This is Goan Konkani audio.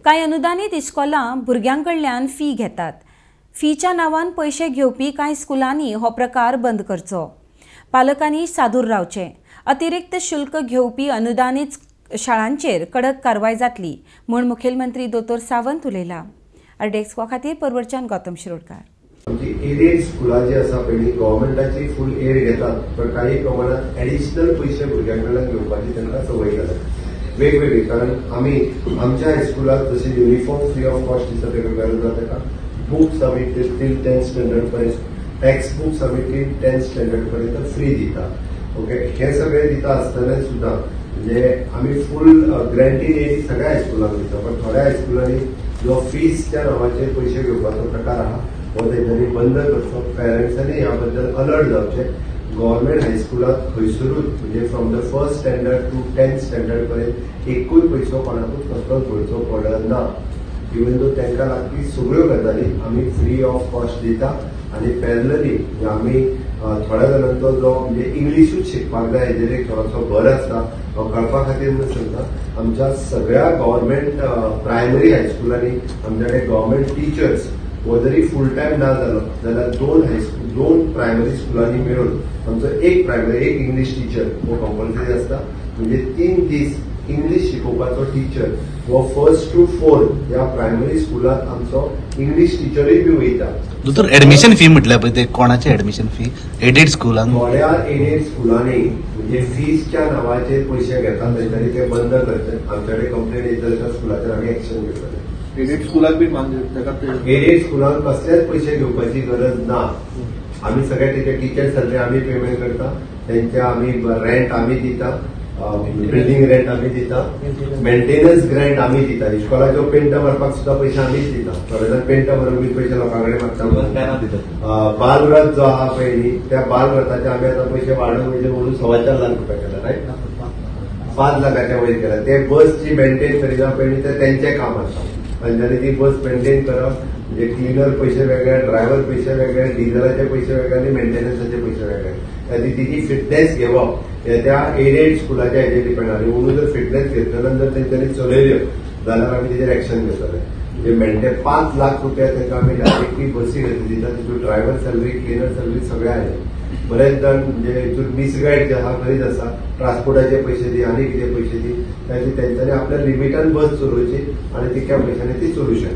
कांय अनुदानीत इस्कोलां भुरग्यां कडल्यान फी घेतात. फीच्या नांवान पयशे घेवपी कांय स्कुलांनी हो प्रकार बंद करचो. पालकांनी सादूर रावचें. अतिरिक्त शुल्क घेवपी अनुदानीत शाळांचेर कडक कारवाय जातली म्हूण मुखेलमंत्री दोतोर सावंत उलयला. आरडीएक्स खातीर परवरच्यान गौतम शिरोडकार. आमची एडेड स्कुलां जी आसा पळय गव्हर्मेंटाची फूल एड घेतात, पण काही प्रमाणात एडिशनल पयशे भुरग्यां कडल्यान घेवपाची तांकां संवय जाल्या वेगवेगळी. कारण आमी आमच्या हायस्कुलाक जशें युनिफॉर्म फ्री ऑफ कॉस्ट दिता तेका गरज आसा ताका बुक्स आमी टील 10th standard पर्यंत, टेक्स्ट बुक्स आमी टील 10th standard पर्यंत फ्री दिता. ओके, हे सगळे दिता आसतना सुद्दां म्हणजे आमी फूल ग्रँटीन एड सगळ्या हायस्कुलांक दिता, पण थोड्या हायस्कुलांनी जो फीसच्या नांवाचेर पयशे घेवपाचो प्रकार आहा हो तेंच्यांनी बंद करचो. पेरंट्सांनी ह्या बद्दल अलर्ट जावचें. गव्हर्मेंट हायस्कुलांत खंयसरूच म्हणजे from the 1st standard to 10th standard पर्यंत एकूय पयसो कोणाकूच कसलोच भरचो पडना. इवन दो तांकां लागपी सगळ्यो गजाली आमी फ्री ऑफ कॉस्ट दिता. आनी पॅरलली आमी थोड्या जाणांचो जो म्हणजे इंग्लिशूच शिकपाक जाय हेजेर एक थोडोसो भर आसता हो कळपा खातीर म्हणून सांगता, आमच्या सगळ्या गव्हर्मेंट प्रायमरी हायस्कुलांनी आमच्या कडेन गव्हर्मेंट टिचर्स हो जरी फूल टायम ना जालो जाल्यार दोन प्रायमरी स्कुलांनी मेळून आमचो एक प्रायमरी एक इंग्लीश टिचर हो कंपल्सरी आसता. म्हणजे 3 दीस इंग्लीश शिकोवपाचो टिचर हो 1st to 4th ह्या प्रायमरी स्कुलांत आमचो इंग्लीश टिचरूय बी वयता. दोतोर, एडमिशन फी म्हटल्यार पळय ते कोणाचे एडमिशन फी एडेड स्कुलांक? थोड्या एडेड स्कुलांनी म्हणजे फीसच्या नांवाचेर पयशे घेतात तेंच्यांनी ते बंद करचे. आमच्या कडेन कंप्लेन येत जाल्यार स्कुलाचेर आमी एक्शन घेतले. एडेड स्कुलाक बी मान्य, एडेड स्कुलांक कसलेच पयशे घेवपाची गरज ना. आमी सगळे तेचे टिचर सॅलरी आमी पेमेंट करता, तेंच्या आमी रेंट आमी दिता, बिल्डींग रेंट आमी दिता, मेंटेनन्स ग्रँट आमी दिता. इस्कोलाच्यो पेंट मारपाक सुद्दां पयशे आमीच दिता. थोडे जाण पेंट मारून बी पयशे लोकां कडेन मागता. बालरथ जो आहा पळय न्ही, त्या बालरथाचे आमी आतां पयशे वाडोवन म्हणजे म्हणून 4.25 लाख रुपया केला, रायट? 5 लाखाच्या वयर केला. ते बस जी मेंटेन करिना पळय न्ही, ते तेंचें काम आसा. तेंच्यांनी ती बस मेंटेन करप म्हणजे क्लिनर पयशे वेगळे, ड्रायव्हर पयशे वेगळे, डिझलाचे पयशे वेगळे आनी मेंटेनन्साचे पयशे वेगळे. खातीर तिची फिटनेस घेवप हे त्या एडेड स्कुलाच्या हेजेर डिपेंड. आनी म्हणून जर फिटनेस घेतल्या नंतर तेंच्यांनी चलयल्यो जाल्यार आमी तेजेर एक्शन घेतले. म्हणजे मेंटेन 5 लाख रुपया तांकां आमी डायरेक्टली बसी खातीर दिता. तितून ड्रायव्हर सॅलरी, क्लिनर सॅलरी सगळें आयलें. बरेच जाण म्हणजे हितून मिसगायड जे आहा खरीच आसा, ट्रान्सपोर्टाचे पयशे दी आनी कितें पयशे दी, ताची तेंच्यांनी आपल्या लिमिटान बस चलोवची आनी तितक्या पयशांनी ती चलोवंक शकता.